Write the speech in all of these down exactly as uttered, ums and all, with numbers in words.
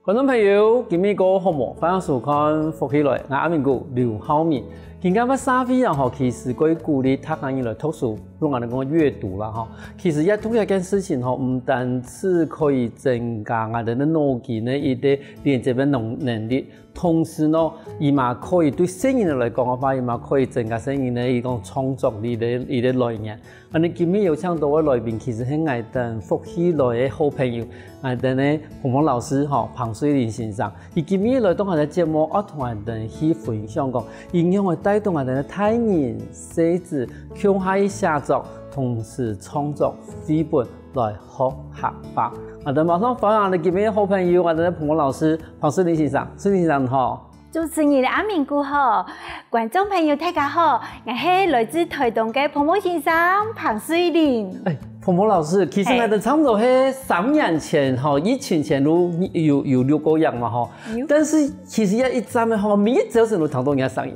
觀眾朋友，今晡日過好無？歡迎收看《福氣來》，𠊎阿明哥劉浩明。今晡日个社會啊，吼，其實過鼓勵大家人來讀書，用𠊎等講閱讀啦，吼。其實閱讀這件事情吼，毋單止可以增加𠊎等个腦筋个一個連接个能能力，同時呢，佢嘛可以對細人仔來講个話，佢嘛可以增加細人仔一種創作力个一個來源。 恁呢今晡日有請到个來賓，其實係𠊎等福氣來个好朋友，𠊎等个彭彭老師吼，彭瑞麟先生。佢今晡日來到𠊎等節目，愛同𠊎等去分享講，佢仰會帶動𠊎等个大人、細子共下去寫作，同時創作繪本來學客話。𠊎等馬上歡迎𠊎等今晡日个好朋友，𠊎等个彭彭老師，彭瑞麟先生。瑞麟先生你好。 主持人阿明哥好，觀眾朋友大家好，𠊎係來自臺東个彭彭先生彭瑞麟。哎，彭彭老師，其實𠊎等差毋多係三年前吼，疫情前有有有錄過影嘛吼，但是其實也一站个吼，每一朝晨都聽到你个聲音。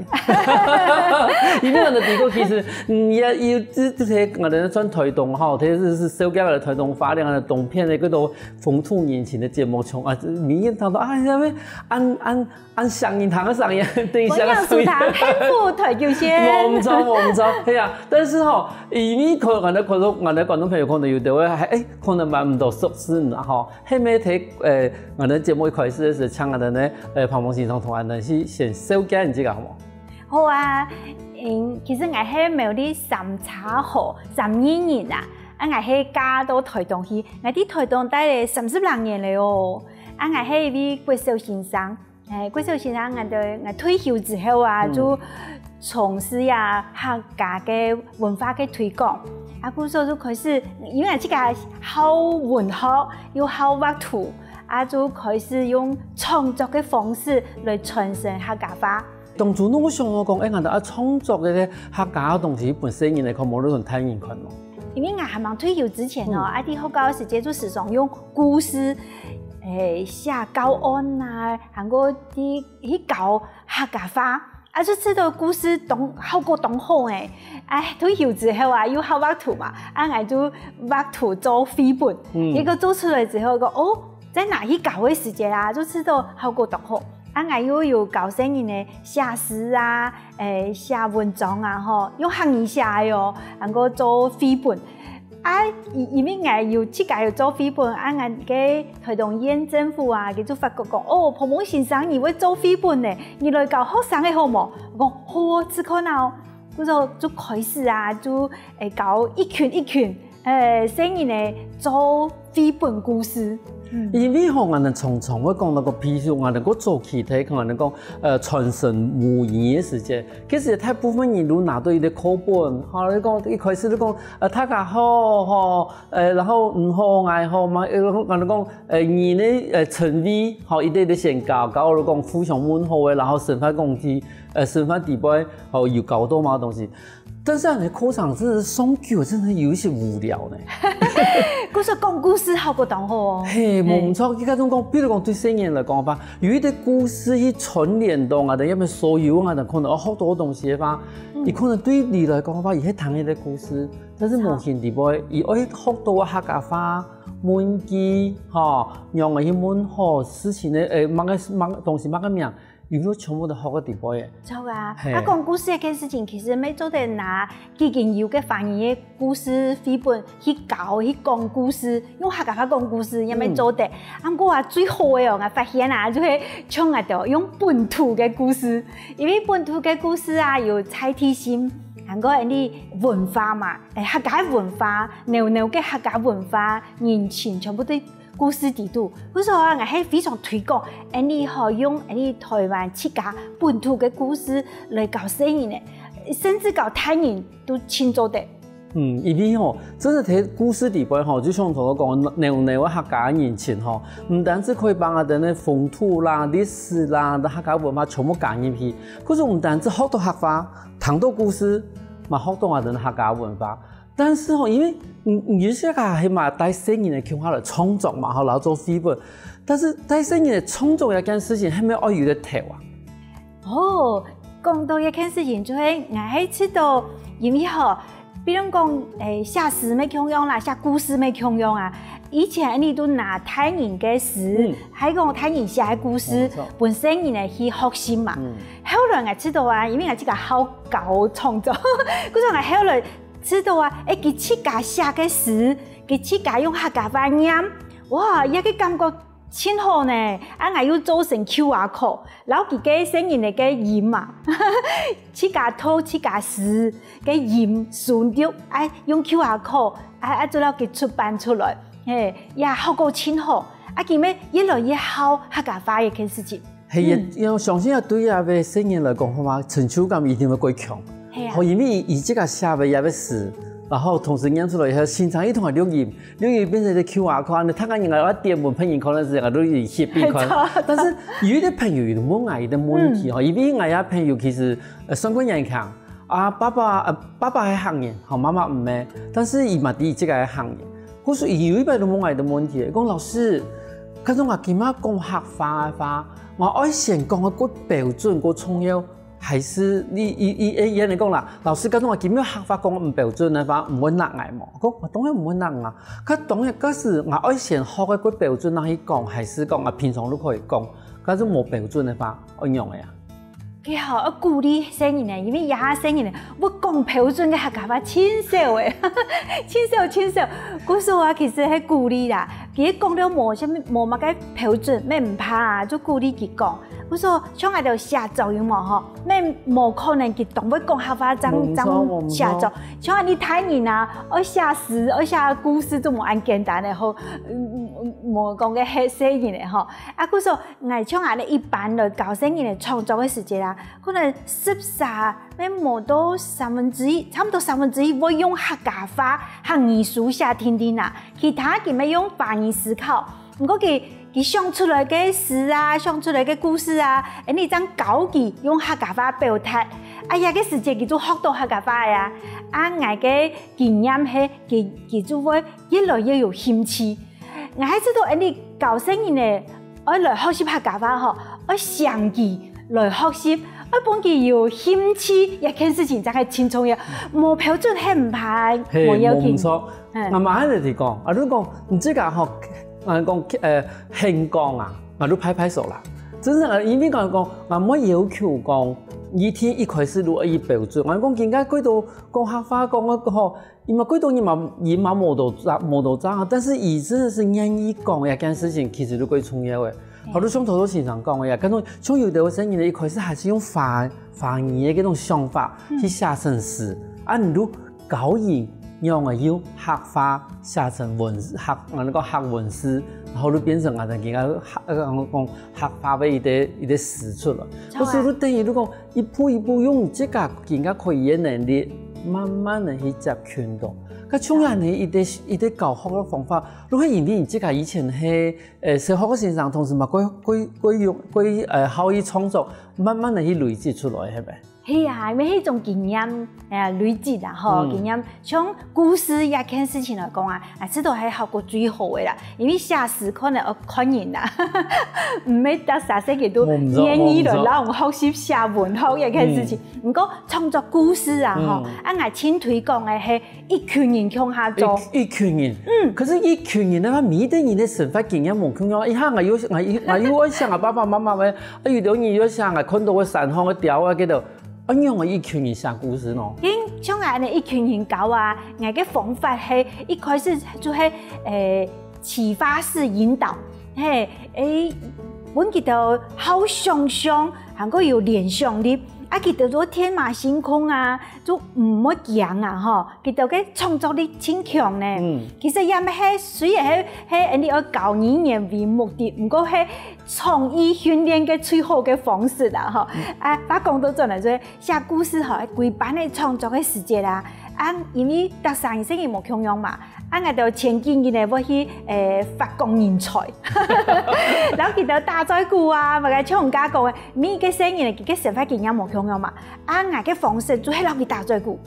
因為𠊎等知講，其實嗯也有這這些𠊎等轉臺東吼，特別是小家个臺東花蓮个東片个，各種風土人情个節目，從啊每日聽到啊，下面按按 恁想念，聽个聲音，等一下个聲音。幸福臺九線。無毋著，無毋著，係啊。但是吼，因為可能𠊎等觀眾，𠊎等觀眾朋友可能有兜會，哎，可能還毋多熟識啦吼。係毋係在，呃，𠊎等節目一開始个時，請𠊎等呢，呃，彭彭先生同𠊎等去先紹介一下好無？好啊，嗯，其實𠊎係苗栗三叉河三義人啊，啊𠊎係嫁到臺東去，𠊎在臺東待了三十零年了哦，啊𠊎係一位國小先生。 欸，國小先生，𠊎等𠊎退休之後啊，就從事啊客家个文化个推廣。啊，故所就開始，因為𠊎自家好文學，又好畫圖，啊，就開始用創作个方式來傳承客家話。當初你有想到講，欸，𠊎等愛創作个客家个東西，分細人來看，無論大人看無？因為𠊎還吂退休之前哦，啊，在學校个時節就時常用故事，欸，寫教案啊， 還過去去教客家話，啊就知道故事當效果當好欸。哎，退休之後啊，又好畫圖嘛，啊𠊎就畫圖做繪本，結果做出來之後講，哦，在哪去教个時節啊，就知道效果當好。啊𠊎又有教細人仔寫詩啊，欸，寫文章啊，吼，用客語寫个哦，還過做繪本。 啊，因因為𠊎有自家有做繪本，啊，𠊎个臺東縣政府啊，佢就發覺講，哦，彭彭先生你會做繪本呢，你來教學生个好無？𠊎講好哦，試看啊哦。故所就開始啊，就欸教一群一群欸細人仔做繪本故事。因為吼，𠊎等常常會講到个，譬如𠊎等个早期，可能講呃傳承母語个時節，其實大部分人都拿到一個課本，吼，你講一開始你講 呃，大家好，吼，呃，然後你好，𠊎好嘛，呃，然後講，呃，人个，呃，稱謂，吼，一定得先教，教我講互相問好个，然後身份講起，呃，身份地位，吼，有教到麼个東西。但是恁呢課程真的是上久，真的有一些無聊呢。故所講故事效果當好哦。嘿，無毋著，應該講，比如講對細人來講吧，有一個故事去串聯到𠊎等，因為所有𠊎等可能學到東西个話，佢可能對你來講个話，佢係聽一個故事， 但是無形底背，佢愛學到个客家話、文句，吼，仰仔去問好事情个，欸，麼个麼个東西麼个名，佢就全部都學个底背个。著啊，啊講故事這件事情，其實乜做得拿既經有个華語个故事繪本去教，去講故事，用客家話講故事，也乜做得。啊毋過啊，最好个哦，𠊎發現啊，就係像𠊎兜用本土个故事，因為本土个故事啊，有在地性，還過恁呢文化嘛。 欸，客家个文化，濃濃个客家文化，人情全部在故事底肚。故所啊，𠊎係非常推廣，恁呢吼用恁呢臺灣自家本土个故事來教細人仔，甚至教大人都盡做得。嗯，因為吼，真个在故事底背吼，就像頭先講个濃濃个客家个人情吼，毋單止可以幫𠊎等个風土啦、歷史啦、客家文化全部加入去，故所毋單止學到客話，聽到故事，嘛學到𠊎等个客家文化。 但是吼，因為你你有時啊，係嘛帶細人仔共下來創作嘛，吼，然後做繪本。但是帶細人仔創作這件事情，係毋係愛有一個頭啊？哦，講到這件事情，就係𠊎係知道，因為吼，比如講，欸，寫詩乜共樣啦，寫故事乜共樣啊。以前你都拿大人个詩，嗯。還講大人寫个故事，無錯。分細人仔去學習嘛。嗯。後來𠊎知道啊，因為𠊎自家好搞創作，故所𠊎後來知道啊，誒，佢自家寫个詩，佢自家用客家話唸，哇，這个感覺真好呢！啊，𠊎又做成Q R code，然後佢个細人仔个音嘛，自家讀自家詩个音順讀，啊，用Q R code，啊，啊，做到佢出版出來，嘿，也效果真好。啊，佢乜越來越好客家話這件事情。係，嗯。也，相信啊，對啊，對細人來講，吼嘛，成就感一定會過強。係啊。吼，因為佢自家寫个這个詩，然後同時唸出來以後，先生一同佢錄音，錄音變成个Q R code，你看看人家要點文配音，可能是人家錄音寫俾佢看。沒錯。但是有一些朋友有問𠊎一个問題，嗯。吼，因為𠊎个朋友其實，呃，算過年輕，啊，爸爸，呃，爸爸係客人，吼，媽媽毋係，但是佢嘛知佢自家係客人。故所佢有一擺都問𠊎一个問題，講：「老師，假使𠊎今日講客話个話，𠊎愛先講个過標準、過重要，還是你，你，你，誒，人講啦，老師，假使𠊎今日客話講毋標準个話，毋會罵𠊎無？」講：「𠊎當然毋會罵啊。」佢當然，假使𠊎愛先學个過標準，正去講，還是講𠊎平常都可以講，假使無標準个話，愛仰仔啊？ 佢好，愛鼓勵細人仔，因為這下細人仔會講標準个客家話，真少誒，真少，真少。故所啊，其實係鼓勵啦，佢講了無啥物，無麼个標準，乜毋怕啊，就鼓勵佢講。故所像𠊎兜寫作有無吼，乜無可能佢當會講客話，正，無錯，正寫作。無錯。像𠊎兜大人啊，愛寫詩，愛寫故事，都無恁簡單个吼，嗯，嗯，嗯，無講个係細人仔吼。啊，故所 𠊎像恁呢一般來教細人仔創作个時節啊，可能十儕乜無到三分之一，差毋多三分之一會用客家話、客語書寫定定啊，其他佢乜用華語思考。毋過佢，佢想出來个詩啊，想出來个故事啊，𠊎兜正教佢用客家話表達。哎呀，該時節佢就學到客家話呀。啊，𠊎个經驗係，佢，佢就會越來越有興趣。 𠊎還知道，恁呢教細人仔愛來學習客家話吼，愛想佢來學習，愛分佢有興趣，這件事情正係真重要。無標準係毋怕，係，無要緊。無毋著。嗯。𠊎嘛恁呢同佢講，啊，你講，你這個吼，啊，講，呃，肯講啊，𠊎就拍拍手啦。真正啊，因為講，講，𠊎無要求講，一定一開始就愛有標準。𠊎講，今下幾多講客話講个吼， 佢嘛幾多人嘛，佢嘛無多正，無多正啊，但是佢真的是願意講這件事情，其實就最重要个。嗯。好，就像頭頭先生講个呀，感覺像有兜个細人呢，一開始還是用華，華語个這種想法，嗯，去寫成詩，啊，你就教佢仰仔用客話寫成文字，客，啊，該個客文字，然後就變成啊，今下客，呃，講客話个一個，一個詩出來。著啊。故所就等於就講， 一步一步用自家今下可以个能力，慢慢个去接近到。該像恁呢一個，一個教學个方法，如果因為你自家以前係，呃，小學个先生，同時嘛，過，過，過用，過，呃，好去創作，慢慢个去累積出來，係無？係啊，因為係一種經驗，哎呀，累積啦，吼，嗯。經驗。像故事這件事情來講啊，啊，這都係效果最好个啦。 因為寫詩可能愛看人啊，毋係逐儕細人都願意來摎𠊎學習寫文學這件事情。嗯。毋過創作故事啊，吼，嗯。啊，𠊎盡推廣个係一群人共下做。一，一群人。嗯。可是一群人个話，每一個人个生活經驗無共樣。一下𠊎又，𠊎又，𠊎又會想𠊎爸爸媽媽个，啊，有兜人又想𠊎看到个山上个鳥啊，該兜 恁樣个一群人寫故事呢？因像𠊎恁呢一群人教啊，𠊎个方法係一開始就係，誒，啟發式引導，嘿，誒，分佢兜好想像，還過有聯想力，啊，佢兜就天馬行空啊，就毋會驚啊，吼，佢兜个創作力盡強呢。嗯。其實也毋係，雖然係，係，恁呢愛教語言為目的，毋過係 創意訓練个最好个方式啦，吼。嗯。啊，話講倒轉來說，寫故事吼，歸班个創作个時節啦，啊，因為逐儕細人無共樣嘛，啊，𠊎兜前幾日呢，會去，誒，發光人才，摎佢兜打嘴鼓啊，麼个像人家講个，每個細人呢，佢个生活經驗無共樣嘛，啊，𠊎个方式就係摎佢打嘴鼓。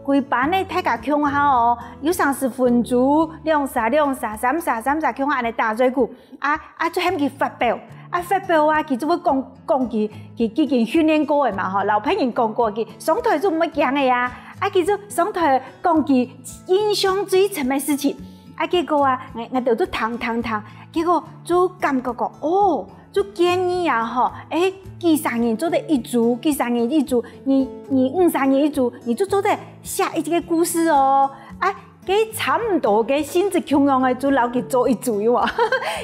歸班呢，大家共下哦，有三十分鐘，兩儕兩儕，三儕三儕共下恁呢打嘴鼓。 啊，啊，就喊佢發表，啊，發表啊，佢就會講，講佢，佢，佢已經訓練過个嘛，吼，摎別人講過，佢上台就毋會驚个啊，啊，佢就上台講佢印象最深个事情，啊，結果啊，𠊎，𠊎兜就聽聽聽，結果就感覺講，哦，就建議啊吼，欸，幾儕人做得一組，幾儕人一組，二，二五儕人一組，你就做得寫一個故事哦。啊，該差毋多个性質共樣个，就摎佢做一組，有無？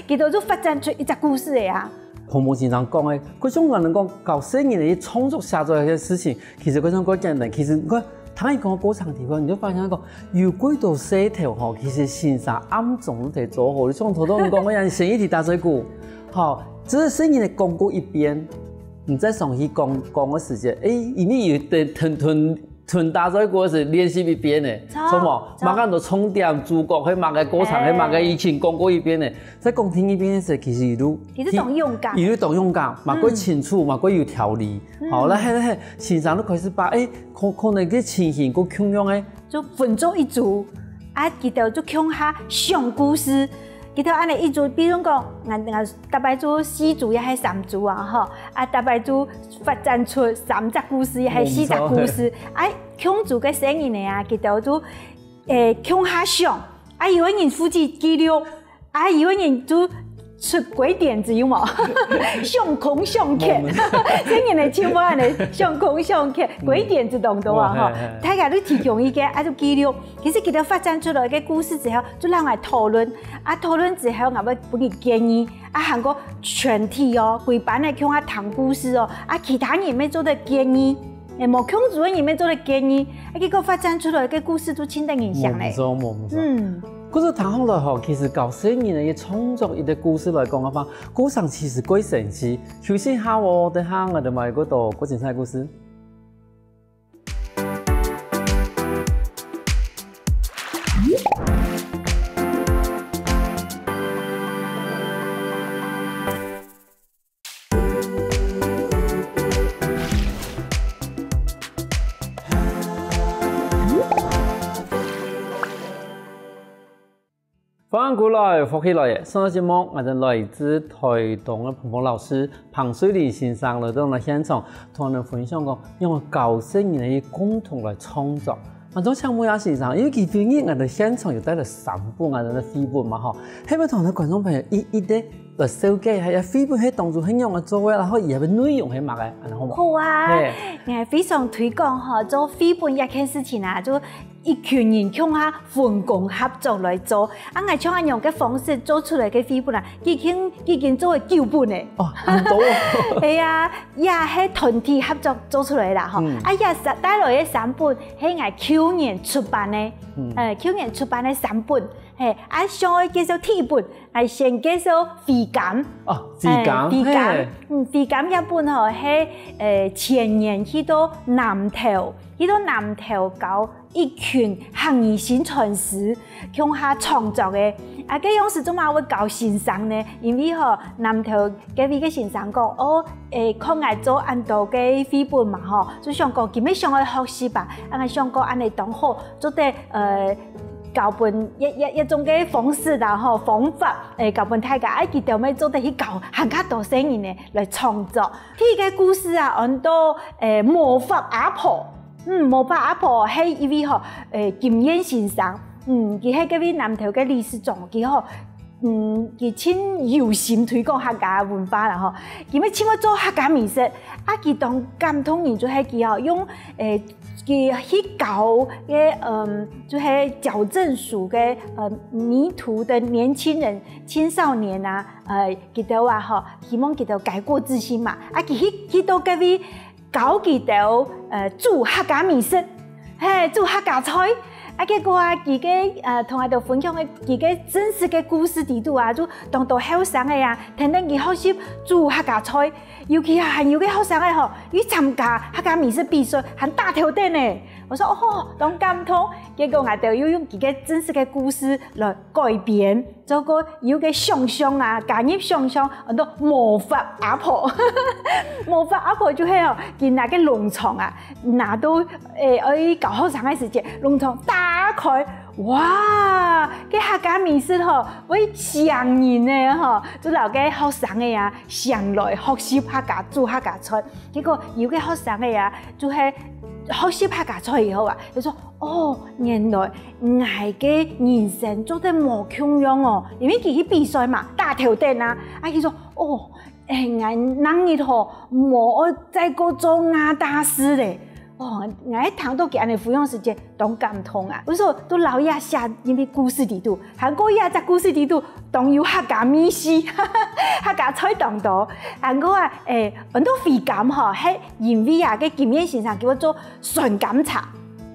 佢兜就發展出一隻故事个啊。 彭彭先生講个，該種人講教細人仔去創作寫作个事情，其實該種較簡單。其實你看，聽佢講个過程地方，你就發現講，有幾多事頭吼，其實先生暗中都做好。你像頭頭你講个，先一起打嘴鼓，吼，這係細人仔講過一遍，你再上去講，講个時節，欸，因為有吞吞 吞打嘴鼓个時練習一遍呢，著，著無？著。麼个安到重點，主角係麼个過程，係麼个已經講過一遍呢，再講第二遍个時，其實佢都，佢都當勇敢。佢都當勇敢，嘛較清楚，嘛較有條理。好，那，嘿，嘿，先生都開始把，欸，可，可能个情形較共樣个，就分做一組，啊，佢兜就共下想故事， 佢兜恁呢一組，比如講，𠊎，𠊎逐擺就四組也係三組啊，吼，啊，逐擺就發展出三隻故事也係四隻故事，啊，共組个細人仔啊，佢兜就，欸，共下想，啊，有个人負責記錄，啊，有个人就出鬼點子，有無？想空想缺，細人仔全部恁呢想空想缺，鬼點子當多啊，吼，大家都提供意見，啊，就記錄。 其實佢兜發展出來个故事之後，就摎𠊎討論，啊，討論之後，𠊎會分佢建議，啊，還過全體哦，歸班个共下聽故事哦，啊，其他人乜做得建議，欸，無共組个人乜做得建議，啊，結果發展出來个故事都盡得人惜咧。無毋著，無毋著。嗯。故事聽好了吼，其實教細人仔創作一個故事來講个話，故事其實較神奇。休息下哦，等下𠊎兜還有較多較精彩个故事。 歡迎過來，福氣來了！上個節目，𠊎兜來自臺東个彭彭老師彭瑞麟先生來到𠊎兜現場，同𠊎兜分享講，用教細人仔共同來創作。啊，想請問一下先生，因為今晡日𠊎兜現場有帶來三本𠊎兜个繪本嘛吼，係毋係同𠊎兜觀眾朋友一一个來紹介一下，繪本係當初係仰般做个，然後佢个內容係麼个，恁好無？好啊，嘿。𠊎非常推廣吼，做繪本這件事情啊，就 一群人共下分工合作來做。啊，𠊎像恁樣个方式做出來个繪本啊，已經，已經做了九本了。哦，恁多哦。係啊，也係團體合作做出來啦，吼。嗯。啊，也帶來个三本，係𠊎舊年出版个，嗯。呃，舊年出版个三本，嘿，啊，想愛介紹第一本，𠊎先介紹《飛柑》。哦，《飛柑》，嘿，《飛柑》，嘿。嗯，《飛柑》這本吼，係，呃，前年去到南投，去到南投教 一群客語薪傳師共下創作个。啊，該央時做麼會教先生呢？因為吼，南投該位个先生講，哦，欸，看𠊎做恁多个繪本嘛吼，就想講今晡日想愛學習啊，啊，𠊎想講恁呢當好，做得，呃，教分一，一，一種个方式啦吼，方法，欸，教分大家，啊，佢兜乜做得去教還較多細人仔來創作。第一個故事啊，安到，欸，魔法阿婆。 嗯，魔法阿婆係一位吼，欸，金燕先生，嗯，佢係該位南投个理事長，佢吼，嗯，佢盡有心推廣客家文化啦吼。佢乜盡會做客家美食，啊，佢當感動人就係佢吼，用，欸，佢去教个，嗯，就係矯正署个，呃，迷途的年輕人、青少年啊，呃，佢兜啊吼，希望佢兜改過自新嘛，啊，佢去，去到該位 教佢兜，呃，煮客家美食，嘿，煮客家菜。啊，結果啊，佢个，呃，同𠊎兜分享个佢个真實个故事裡肚啊，就當多後生个啊，跈等佢學習煮客家菜。尤其啊，還有个學生个吼，又參加客家美食比賽，還打頭等呢。我說，哦，當感動。結果𠊎兜又用佢个真實个故事來改編。 做過有个想像啊，加入想像，安到魔法阿婆。魔法阿婆就係哦，佢拿个籠床啊，拿到，欸，愛教學生个時節，籠床打開，哇，該客家美食吼，會饗人呢吼，就摎該學生个啊，饗來學習客家，煮客家菜。結果有个學生个啊，就係學習客家菜以後啊，就說，哦，原來𠊎个人生做得無共樣哦，因為佢去比賽嘛，打頭等啊，啊佢說，哦，哎，𠊎哪日吼，無愛再過做吾大事咧。哦，𠊎聽到佢恁樣分享時節，當感動啊！所以都摎佢寫入去故事裡肚，還過佢這故事裡肚，當有客家味緒，客家菜當多。還過啊，哎，很多回甘吼，係因為啊，該金燕先生叫𠊎做酸甘茶。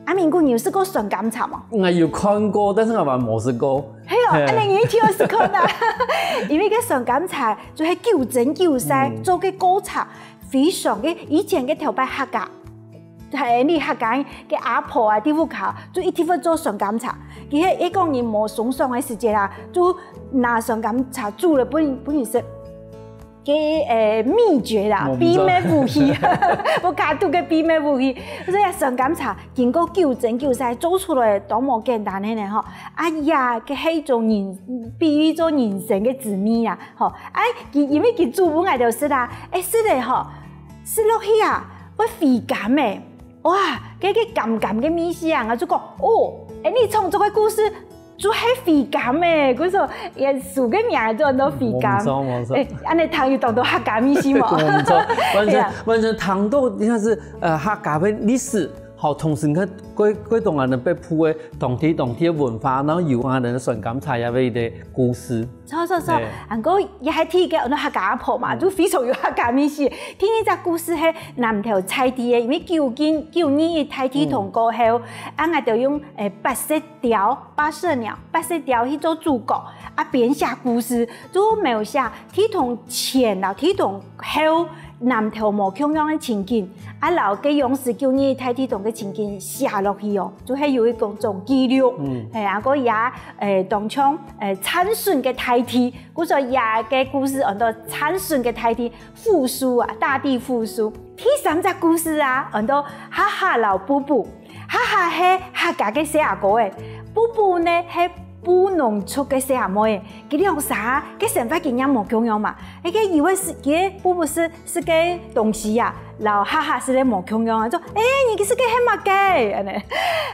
阿明哥，你有食過酸甘茶無？𠊎有看過，但是𠊎還無食過。係哦，恁樣你一定愛食看啊！因為該酸甘茶就係九蒸九曬做个果茶，非常个以前个頭擺客家，係你客家个阿婆啊，在屋下就一定會做酸甘茶。佢係一講人無鬆爽个時節啊，就拿酸甘茶煮了分分人食。 个，呃，祕訣啦，祕密武器，屋下肚个祕密武器。所以啊，酸甘茶經過九蒸九曬做出來，當無簡單个呢吼。啊呀，該係一種人，比喻做人生个滋味啦，吼。哎，佢因為佢煮分𠊎兜食啦，哎，食了吼，食落去啊，會回甘个。哇，該个甘甘个味緒啊，𠊎就講，哦，哎，你創作个故事 就係回甘个，故所這書个名就安到回甘。無錯，無錯。哎，恁樣聽有當多客家味緒無？無錯，完全完全聽到，你看是呃客家个歷史，好，同時你看過過當多人北埔个當地當地个文化，然後有恁樣个酸甘茶也有个故事。錯錯錯，毋過也係第一個安到客家阿婆嘛，就非常有客家味緒。第二隻故事係南投在地个，因為九二九二一大地動過後，啊，𠊎兜用誒八色 鳥，八色鳥，八色鳥去做主角，啊編寫故事，就描寫地動前摎地動後南投無共樣个情景，啊摎該央時九二一大地動个情景寫落去哦，就係有一種記錄。嗯，係，啊，過也，誒，當像，誒，燦筍个大地，故所也个故事安到燦筍个大地，復甦啊，大地復甦。第三隻故事啊，安到哈哈摎布布。 哈哈係客家个細阿哥誒，布布呢係布農族个細阿妹誒，佢兩儕个生活經驗無共樣嘛。該个以為係佢个布布係係个東西啊，摎哈哈係咧無共樣啊，就誒，你个係个係麼个？恁樣，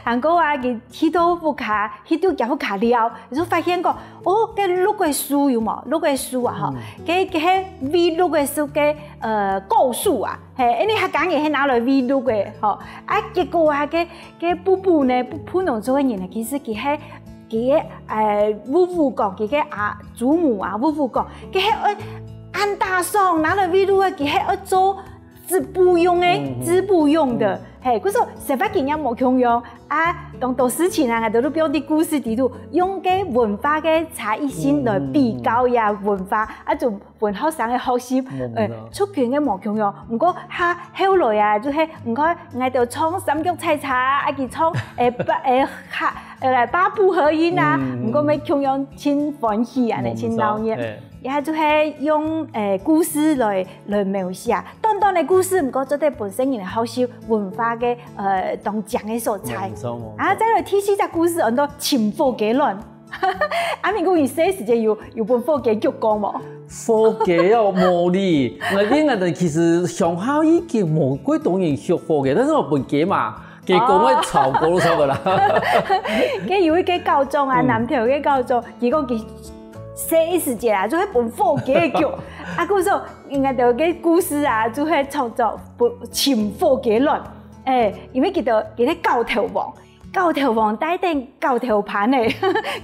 還過啊，佢去到屋下，去到厥屋下尞，佢就發現講，哦，該綠个樹有無？綠个樹啊吼，該該係餵綠个樹个呃果樹啊。 係，因為客家人係拿來餵鹿个，吼。啊，結果啊，該該布布呢，布布農族个人呢，其實佢係佢个，呃，烏烏講，佢个阿祖母啊，烏烏講，佢係愛恁打爽，拿來餵鹿个，佢係愛做織布用个，織布用个，係，故所生活經驗無共樣。啊，當多事情啊，𠊎兜都放在故事裡肚，用个文化个差異性來比較呀文化，啊，就 分學生个學習，誒，族群个無共樣。毋過哈後來啊，就係毋過𠊎兜唱三腳採茶，啊佢唱誒八誒哈誒八部合音啊，毋過乜共樣盡歡喜恁樣，盡鬧熱。也就係用誒故事來來描寫，短短个故事，毋過做得分細人仔學習文化个誒當靚个所在。啊，再來第四隻故事，安到尋火雞卵。 阿明哥，你細時節有有分火雞逐過無？火雞哦，無哩。𠊎因為𠊎兜其實鄉下已經無幾多人逐火雞，但是𠊎分雞嫲，雞公會吵過差不多啦。該有一個校長啊，南投个校長，佢講佢細時節啊，就係分火雞逐。啊，故所𠊎兜个故事啊，就係創作分尋火雞卵。誒，因為佢兜佢个教頭王。 教頭王帶等教頭伴仔，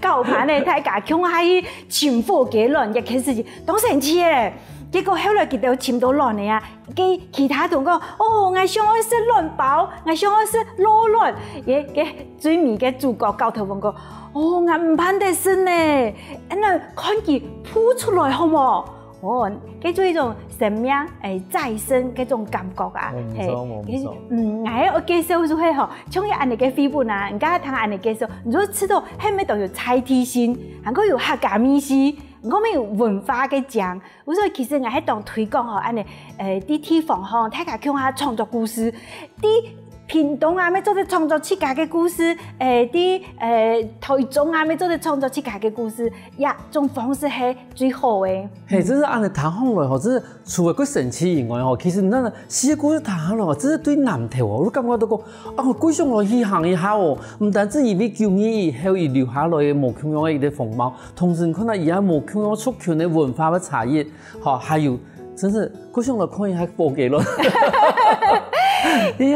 教伴仔大家共下去尋火雞卵，一開始當生趣个。結果後來佢兜尋到卵仔啊，該其他同學講：「哦，𠊎想愛食卵包，𠊎想愛食滷卵。」該該最尾个主角教頭王講：「哦，𠊎毋盼得食呢，恁樣看佢孵出來好無？」 哦，該就一種生命誒再生該種感覺啊，係，嗯，𠊎愛介紹就係吼，像佢恁樣个繪本啊，你剛剛聽恁樣介紹，你就知道係乜當有在地性，還過有客家味緒，還過乜有文化个靚。所以其實𠊎係當推廣吼，恁樣誒，在地方吼，大家共下創作故事，在屏東啊，乜做得創作自家个故事，誒，在誒台中啊，乜做得創作自家个故事，這種方式係最好个。嘿，真係恁樣聽下來吼，真係除了个神奇以外吼，其實你看四个故事聽下來吼，真係對南投哦，我感覺到講，啊，歸想來去行一下哦，毋單止因為九二一以後佢留下來个無共樣个一個風貌，同時你看到佢也無共樣族群个文化个差異，吼，還有真係歸想來看一下保加利亞。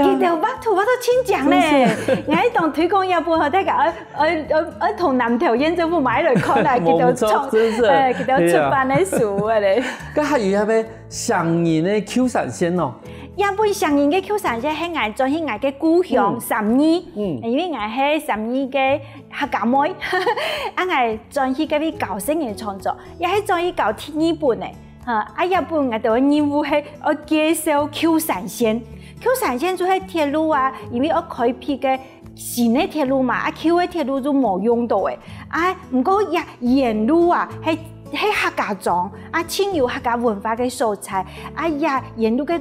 佢兜畫圖畫到盡靚咧，𠊎當推廣這本吼，大家愛愛愛愛同南投縣政府買來看啦，佢兜創，誒，佢兜出版个書个咧。該還有一個雙人个舊山線哦。這本雙人个舊山線係𠊎轉去𠊎个故鄉三義，因為𠊎係三義个客家妹，啊𠊎轉去該位教細人創作，也係轉去教第二本个。 哈，啊這本𠊎兜个任務係愛介紹舊山線。舊山線就係鐵路啊，因為愛開闢个新个鐵路嘛，啊舊个鐵路就無用到誒。啊毋過這沿路啊，係係客家庄，啊盡有客家文化个所在，啊這沿路个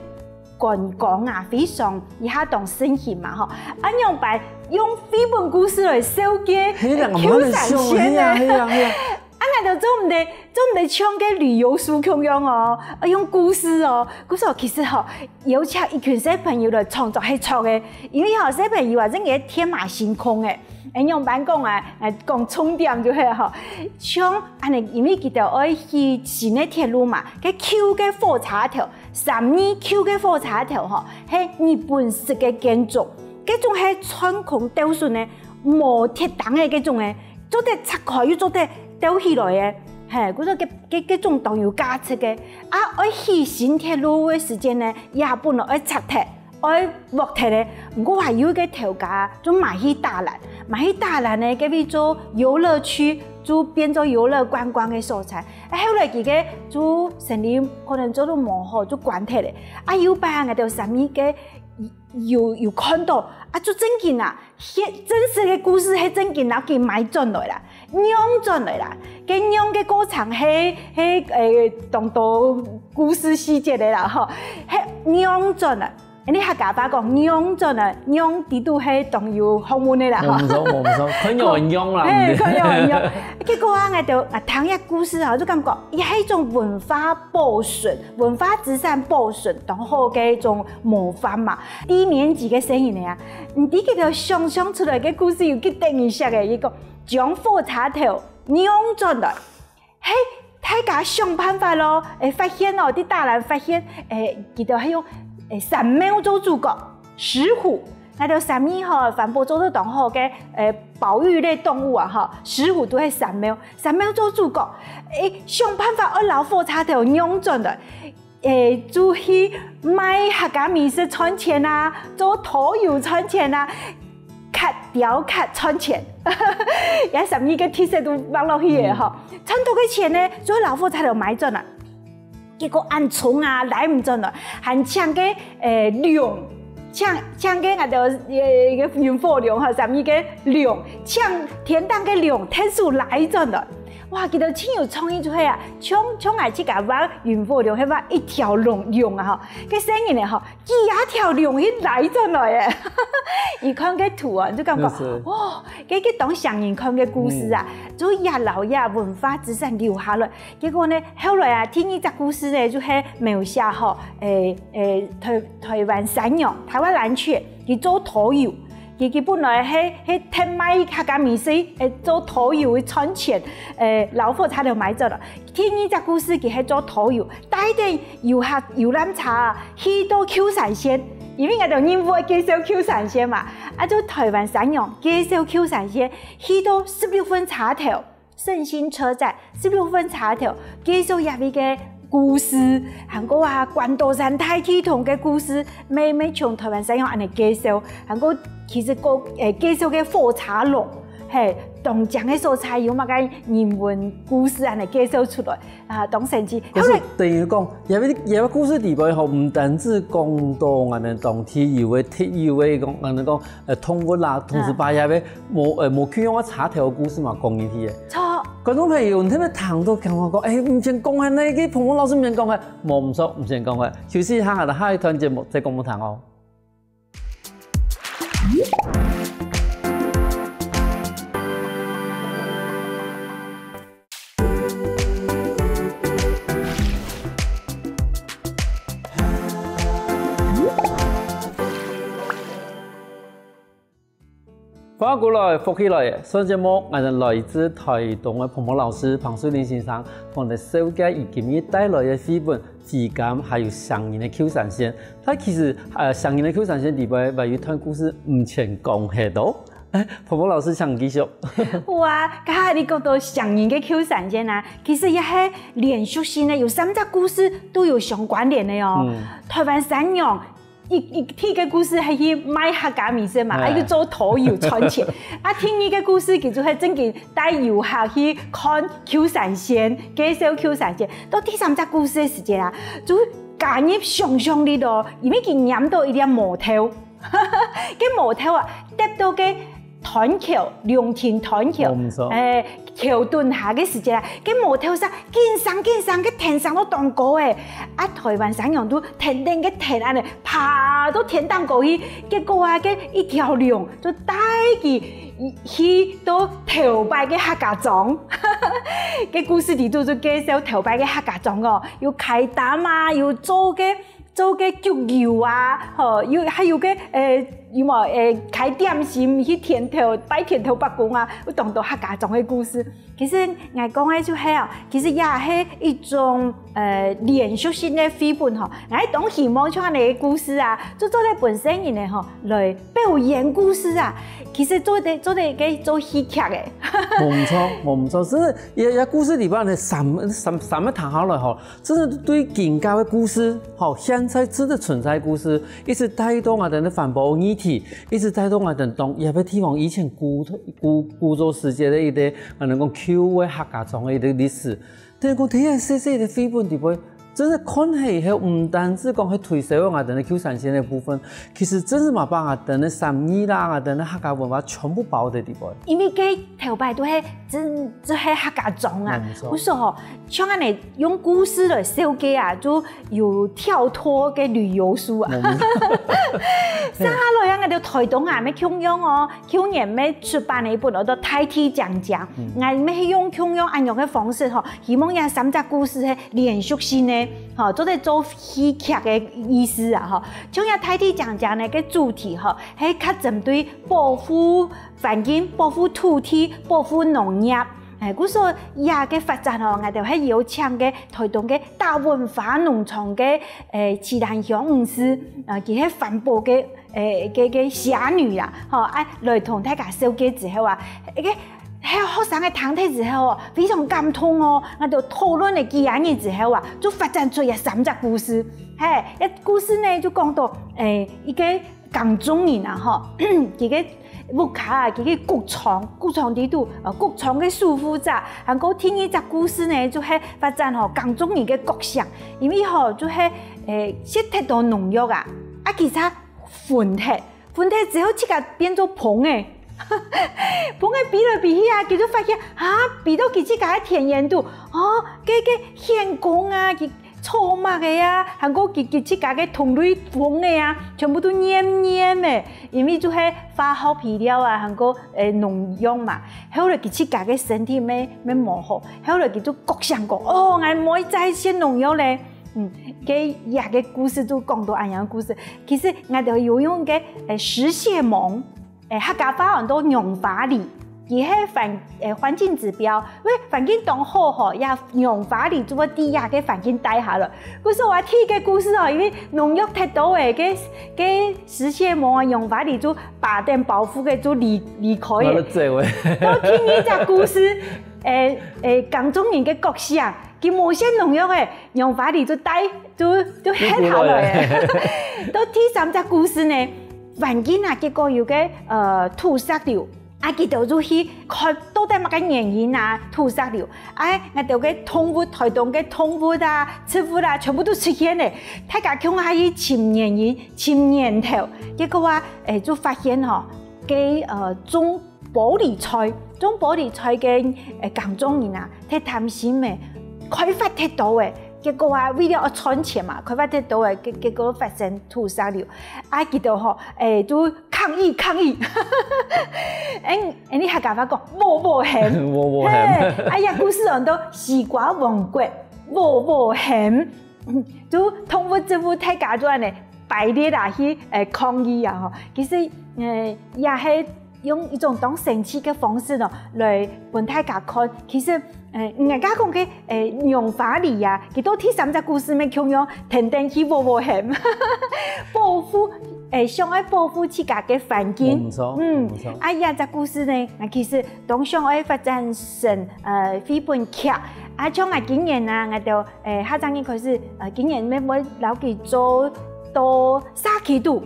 觀光啊，非常一下當盛行嘛吼。啊仰般用繪本故事來紹介舊山線呢？ 啊𠊎兜做毋得做毋得像該旅遊書共樣哦，愛用故事哦。故事哦，其實吼，邀請一群細朋友來創作係著个，因為吼細朋友啊，真个天馬行空誒。誒，仰般講啊，誒，講重點就係吼，像恁樣，因為佢兜愛起新个鐵路嘛，該舊个火車頭，三義舊个火車頭吼，係日本式个建築，該種係穿孔鬥榫个，無鐵釘个該種个，做得拆開又做得 鬥起來个，嘿，故所該該該種當有價值个。啊愛起新鐵路个時間呢，這本來愛拆忒，愛拆忒个。毋過還有一個頭家就買去大蘭，買去大蘭呢，該位做遊樂區，就變做遊樂觀光个所在。啊後來佢个就生理可能做到無好，就關忒了。啊有擺𠊎兜三義个有有看到，啊就正經啊， 現真實个故事係正經摎佢買轉來啦，讓轉來啦。該讓个過程係係誒當多故事細節个啦吼，係讓轉來。你客家話講讓轉來，讓底肚係當有學問个啦吼。無毋著，無毋著，看有人讓啦。嘿，看有人讓。結果啊，𠊎兜啊聽這故事吼，就感覺佢係一種文化保存、文化資產保存當好个一種模範嘛。低年級个細人仔啊， 毋知佢兜想像出來个故事有幾得人惜誒，佢講將火車頭讓轉來，嘿，大家想辦法咯，誒，發現哦，在大蘭發現，誒，佢兜係用誒山貓做主角，石虎。𠊎兜三義吼，環保做得當好个，誒，保育類動物啊吼，石虎就係山貓，山貓做主角，誒，想辦法愛摎火車頭讓轉來。 誒，就去賣客家美食賺錢啊，做導遊賺錢啊，刻雕刻賺錢。這三義个特色都放落去个吼，賺到个錢呢，就摎火車頭買轉來。結果恁重啊，拉毋轉來，還請个誒龍，請請个𠊎兜誒个雲火龍吼，三義个龍，請天頂个龍，𢯭手拉轉來。 哇，佢兜盡有創意就係啊，像像𠊎自家畫雲火龍，係畫一條龍龍啊吼，該細人仔吼，幾下條龍去拉轉來誒。佢看該圖啊，就感覺哇，該該當像人看个故事啊，就這摎這文化資產留下來。結果呢，後來啊，第二隻故事呢，就係描寫吼，誒誒，台台灣山羊，台灣藍鵲，佢做導遊。 佢佢本來係係忒賣客家美食，誒做導遊去賺錢，誒摎火車頭買轉來。第二隻故事佢係做導遊，帶等遊客遊覽車啊，去到舊山線，因為𠊎兜任務愛介紹舊山線嘛，啊就台灣山羊介紹舊山線，去到十六份車頭， 勝興車站十六份車頭，介紹這位个故事，還過啊關刀山大地動个故事，乜乜像台灣山羊恁樣介紹，還過其實過誒介紹个火車龍，嘿，當靚个所在有麼个人文故事恁樣介紹出來，啊當神奇。可是等於講，這位這位故事裡背吼，毋單止講到𠊎兜當地有个特有个講，𠊎兜講 呃動物啦，同時把這个無呃無共樣个車頭个故事嘛講入去个。著。觀眾朋友，你聽著聽到感覺講，誒，毋先講个，該个澎澎老師毋先講个，無毋著，毋先講个。休息一下，下下一段節目再講分你聽哦。歡迎過來，福氣來了！上節目，𠊎等來自臺東个彭彭老師、彭瑞麟先生，同𠊎等紹介佢今日帶來个繪本《飛柑》，還有《聲音的舊山線》。但其實，呃，《聲音的舊山線》裡背還有一段故事毋曾講忒哦。哎，彭彭老師，請繼續。哇，剛才你講到《聲音的舊山線》啊，其實也係連續性个，有三隻故事都有相關聯个哦。嗯。臺灣山羊 一，一，第一个故事係去賣客家米線嘛，哎。啊，又做導遊賺錢。啊，第二个故事，佢就係正經帶遊客去看舊山線，介紹舊山線。到第三隻故事个時節啊，就加入想像力咯，因為佢拈到一粒毛豆，該毛豆啊，跌到該斷橋，龍騰斷橋，哦，毋錯。哎，橋墩下个時節啊，該毛豆煞緊生緊生，該藤生到當高欸。啊，臺灣山羊都跈等該藤恁呢， 爬到天頂高去，結果啊，該一條龍就帶佢去到頭擺个客家莊。該故事裡肚就介紹頭擺个客家莊哦，有㧡擔啊，有做个，做个焗油啊，吼，有，還有个，呃，有無，呃，㧡點心去田頭，拜田頭伯公啊，有當多客家莊个故事。 其實𠊎講个就係哦，其實也係一種，呃，連續性个繪本吼。𠊎當希望像恁呢个故事啊，就做得分細人仔吼來表演故事啊。其實做得，做得个做戲劇欸。無毋著，無毋著，係，這，這故事裡背呢，三，三，三个聽下來吼，真个對今下个故事，吼，現在真个存在个故事，一直帶到𠊎等个環保議題，一直帶到𠊎等當，這个地方以前古，古，古早時節个一個 啊，𠊎等講舊个客家莊个一個歷史。等於講，這細細个繪本裡背，真个看起來，毋單淨講係推銷𠊎等个舊山線个部分，其實真个嘛把𠊎等个三義啦，𠊎等个客家文化全部包在裡背。因為該頭擺都係真，就係客家莊啊。嗯，無錯。故所吼，像恁呢用故事來紹介啊，就有跳脫个旅遊書啊。嗯。接下來啊，𠊎等臺東啊，乜共樣哦， 舊年乜出版个一本安到《大地靚靚》，嗯。𠊎乜係用共樣恁樣个方式吼，希望這三隻故事係連續性个，吼，做得做戲劇个意思啊，吼。像這《大地靚靚》呢，个主題吼，係較針對保護環境、保護土地、保護農業。哎，故所這个發展吼，𠊎等係邀請个臺東个大文化農場个，誒，徐蘭香女士，啊，佢係環保个 誒，个，个俠女啦，吼，啊，來同大家紹介之後啊，該，該學生个聽忒之後哦，非常感動哦，𠊎等討論了幾下日之後啊，就發展出這三隻故事。嘿，這故事呢就講到，誒，一個耕種人啊，吼，佢个屋下啊，佢个穀倉，穀倉裡肚，呃，穀倉个守護者，還過第二隻故事呢，就係發展吼耕種人个覺醒，因為吼就係，誒，食忒多農藥啊，啊，其實 昏忒，昏忒之後自家變做蜂仔。蜂仔飛來飛去啊，佢就發現，啊，飛到佢自家个田園肚，哦，該，該䘆公啊，佢草蜢仔啊，還過佢，佢自家个同類蜂仔啊，全部都黏黏个，因為就係化學肥料啊，還過，誒，農藥嘛。後來佢自家个身體乜，乜無好，後來佢就覺醒講，哦，𠊎毋愛再食農藥咧。 嗯，該這个故事就講到恁樣个故事。其實𠊎等有用个，誒，食蟹獴，誒，客家話安到娘花梨，佢係環，誒，環境指標，因為環境當好吼，這娘花梨就會在這个環境戴下來。故所啊，第一个故事哦，因為農藥忒多誒，該，該食蟹獴啊，娘花梨就把等包袱个就離，離開誒。走誒。到第二隻故事，誒，誒，耕種人个覺醒， 佢無食農藥誒，娘花梨就戴，就，就忒下來誒。到第三隻故事呢，環境啊，結果有个，呃，土石流，啊，佢等就去看到底麼个原因啊，土石流，啊，𠊎等个動物，臺東个動物啊，植物啊，全部都出現誒。大家共下去尋原因，尋源頭，結果啊，誒，就發現吼，該，呃，種 玻璃菜，種玻璃菜个，呃，耕種人啊，忒貪心誒，開發忒多誒，結果啊，為了愛賺錢嘛，開發忒多誒，結，結果發生土石流。啊，佢等吼，誒，就抗議抗議。哎，哎，你客家話講，喔喔喊。喔喔喊。嘿，哎呀，故事安到西瓜王國，喔喔喊。嗯，就動物植物大家就恁呢排列啊去，呃，抗議啊吼。其實，呃，也係用一種當生趣个方式咯，來分大家看。其實，呃，人家講个，呃，娘花梨啊，佢到第三隻故事面共樣，天天去喔喔喊，保護，呃，想愛保護自家个環境。無錯，嗯，無錯。啊，這隻故事呢，啊，其實當想愛發展成，呃，繪本劇。啊，像啊，今年啊，𠊎兜，呃，下隻月開始，呃，今年乜會摎佢做到社區肚。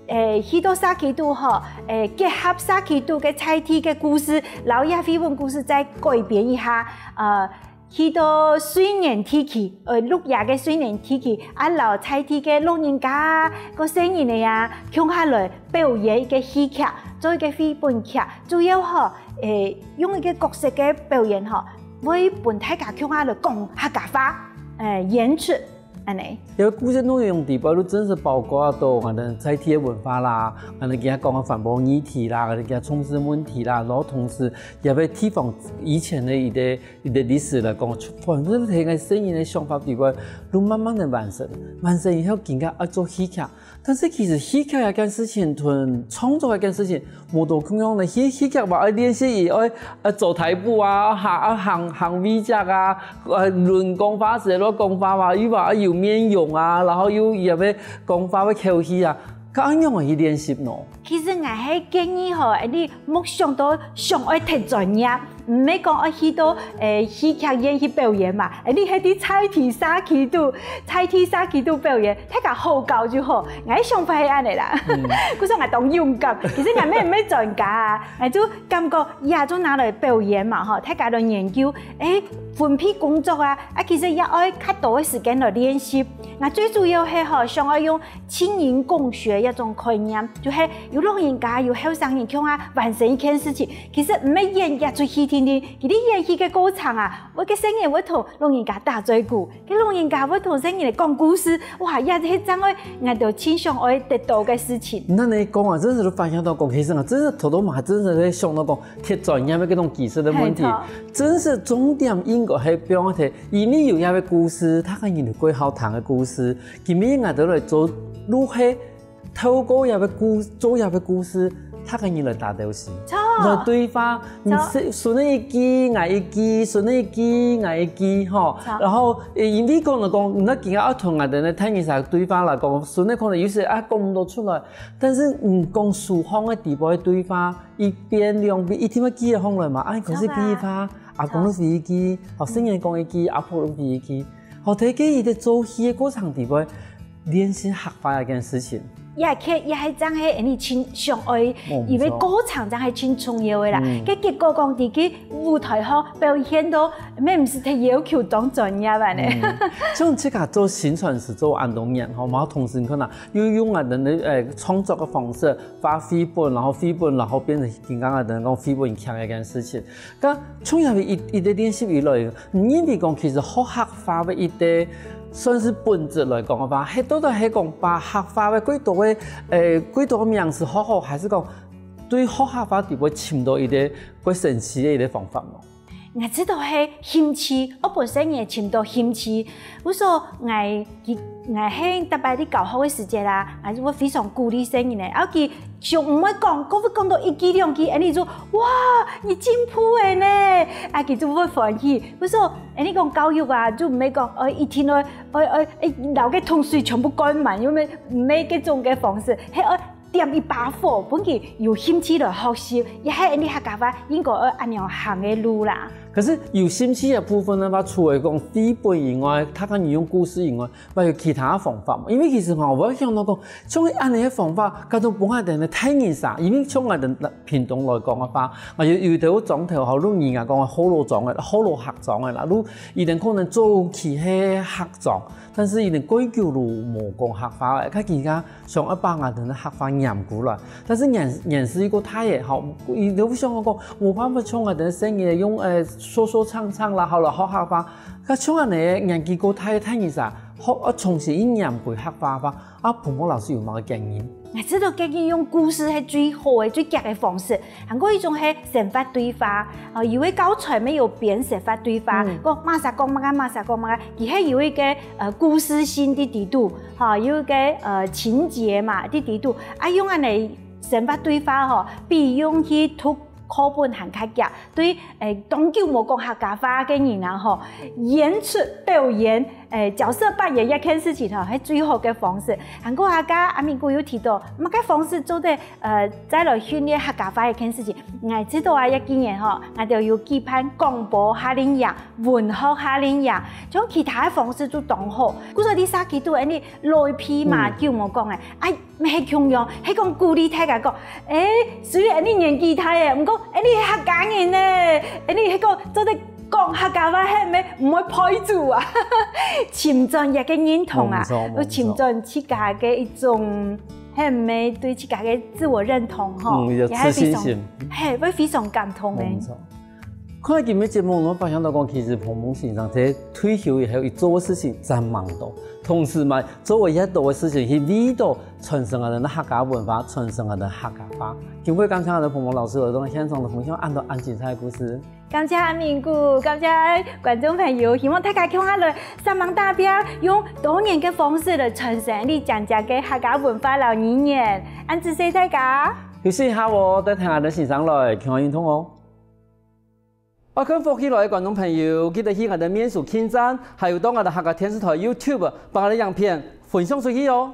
誒，去到社區肚吼，誒，結合社區肚个在地个故事，摎這繪本故事再改編一下，呃，去到瑞源地區，呃，鹿野个瑞源地區，啊，摎在地个老人家啊，个細人仔啊，共下來表演一個戲劇，做一個繪本劇，主要吼，誒，用一個角色个表演吼，會分大家共下來講客家話，誒，演出。 恁呢。因為故事內容底背就真實包括到𠊎兜在地个文化啦，𠊎兜今日講个環保議題啦，𠊎兜今日重視問題啦，然後同時也為地方以前个一個一個歷史來講，反正係个細人个想法底背，就慢慢个完成，完成以後，今日愛做戲劇。但是其實戲劇這件事情同創作這件事情， 無多共樣呢，戲，戲劇嘛愛練習，愛，愛走台步啊，行，啊，行，行位腳啊，呃，輪講話時愛講話嘛，又嘛愛有面容啊，然後又也愛講話愛口氣啊，該恁樣去練習喏。其實𠊎係建議吼，你莫想到想愛忒專業，毋係講愛去到，誒，戲劇院去表演嘛，誒，你係在在地社區肚，在地社區肚表演，大家好搞就好。𠊎想法係恁呢啦，嗯。故所𠊎當勇敢，其實𠊎乜毋係專家啊， 𠊎就感覺也就拿來表演嘛吼，大家來研究，誒，分配工作啊，啊，其實也愛較多个時間來練習。𠊎最主要係吼，想愛用青銀共學這種概念，就係有老人家、有後生人共下完成一件事情。其實毋係演一齣戲定定，其實演戲个過程啊，有个細人會同老人家打嘴鼓， 該老人家會同細人仔講故事，哇，這係正愛𠊎兜盡想愛得到个事情。恁樣講啊，真實就發現到講，其實啊，真實頭頭嘛，真實在想到講，忒專業个該種技術个問題，係，著。真實重點應該係放在，因為有這个故事，大家人就過好聽个故事，今日𠊎兜來做，就係 透過這个故，做這个故事，大家人來打鬥敘，著。來對話，著。你是，孫仔一句，𠊎一句，孫仔一句，𠊎一句，吼。著。然後，誒，因為講來講，你今日愛同𠊎兜个大人儕對話來講，孫仔可能有時啊講毋到出來，但是，嗯，講書房个底背个對話，一遍兩遍，一定會記得上來嘛。啊，可是第一趴，著啊。阿公就回一句，吼，細人講一句，阿婆就回一句。 好，在該一個做戲个過程底背，練習客話這件事情。也係，也係正係你盡想愛，哦，因為過程正係盡重要个啦。嗯。該結果講，在該舞台上表現到，乜毋使忒要求當專業恁呢。嗯，像自家做宣傳是做恁多年吼，嘛同時你看啊，又用恁樣个，呃，創作个方式，畫繪本，然後繪本，然後變成剛剛个人講繪本腔這件事情。 該從這个一，一个練習以來，你認為講其實學客話个一个算是本質來講个話，係到底係講把客話个幾多个，誒，幾多个名詞學好，還是講對學客話底背尋到一个較神奇个一个方法無？𠊎知道係興趣，𠊎本身也尋到興趣。故所𠊎，佢，𠊎係逐擺在教學个時節啊，𠊎就會非常鼓勵細人仔，然後佢 就毋會講，過會講到一句兩句，恁呢就，「哇，你進步了呢！」啊，佢就會歡喜。故所，恁呢講教育啊，就毋係講，哦，一定愛，愛，愛，愛，摎該桶水全部灌滿，因為毋係該種个方式，係愛點一把火，分佢有興趣來學習，也係恁呢客家話應該愛恁樣行个路啦。可是有興趣个部分个話，除了講繪本以外，大家人用故事以外， 還有其他方法無？因為其實吼，𠊎想到講，像恁呢个方法，該種分𠊎兜个大人儕，因為像𠊎兜屏東來講个話，啊，有，有兜庄頭吼，就人家講个學老庄个，學老客庄个啦，就佢兜可能早期係客庄，但是佢兜蓋久就無講客話了，該佢兜想愛把𠊎兜个客話拈過來，但是年，年歲又過大了吼，佢兜想講，無辦法像𠊎兜細人用，呃，說說唱唱啦，好了，學客話， 該像恁呢年紀較大个大人儕，學，愛重新去拈歸客話化，啊，彭老師有麼个建議？𠊎知道建議用故事係最好个、最遽个方式，還過一種係生活對話。哦，有个教材乜有編生活對話，嗯。講麼儕講麼个，麼儕講麼个，佢係有一个，呃，故事性在裡肚，吼，有一个，呃，情節嘛，在裡肚。啊，用恁呢生活對話吼，比用去讀課本還較遽。對，誒，當久無講客家話个人啊吼，演出表演，誒，角色扮演這件事情吼，係最好个方式。還過啊，剛剛阿明哥有提到，麼个方式做得，呃，再來訓練客家話這件事情。𠊎知道啊，這幾年吼，𠊎兜有舉辦廣播夏令營、文學夏令營，像其他个方式就當好。故所你上期都恁呢來批嘛，嗯。久無講誒，啊， 乜係共樣，係講鼓勵大家講，誒，雖然你年紀大誒，毋過，誒，你係客家人呢，誒，你係講做得講客家話，係毋係毋會背祖啊？尋轉這个認同啊，無錯，無錯。又尋轉自家个一種，係毋係對自家个自我認同吼，嗯，有也係非常，自信心。係，會非常感動誒。無錯。 看今日節目，𠊎發現到講，其實彭蒙先生在退休以後，佢做个事情真蠻多，同時嘛，做个也多个事情，去為到傳承𠊎兜个客家文化，傳承𠊎兜个客家話。今晡日感謝𠊎兜彭蒙老師來到現場个分享，恁多恁精彩个故事。感謝阿明哥，感謝觀眾朋友，希望大家共下來煞猛打拚，用多元个方式來傳承你靚靚个客家文化摎語言。恁仔細大家。休息一下哦，等下𠊎兜先生來，共下運動哦。 愛看福氣來个觀眾朋友，記得去𠊎兜面書網站，還有到𠊎兜客家電視台YouTube，幫𠊎兜影片分享出去哦。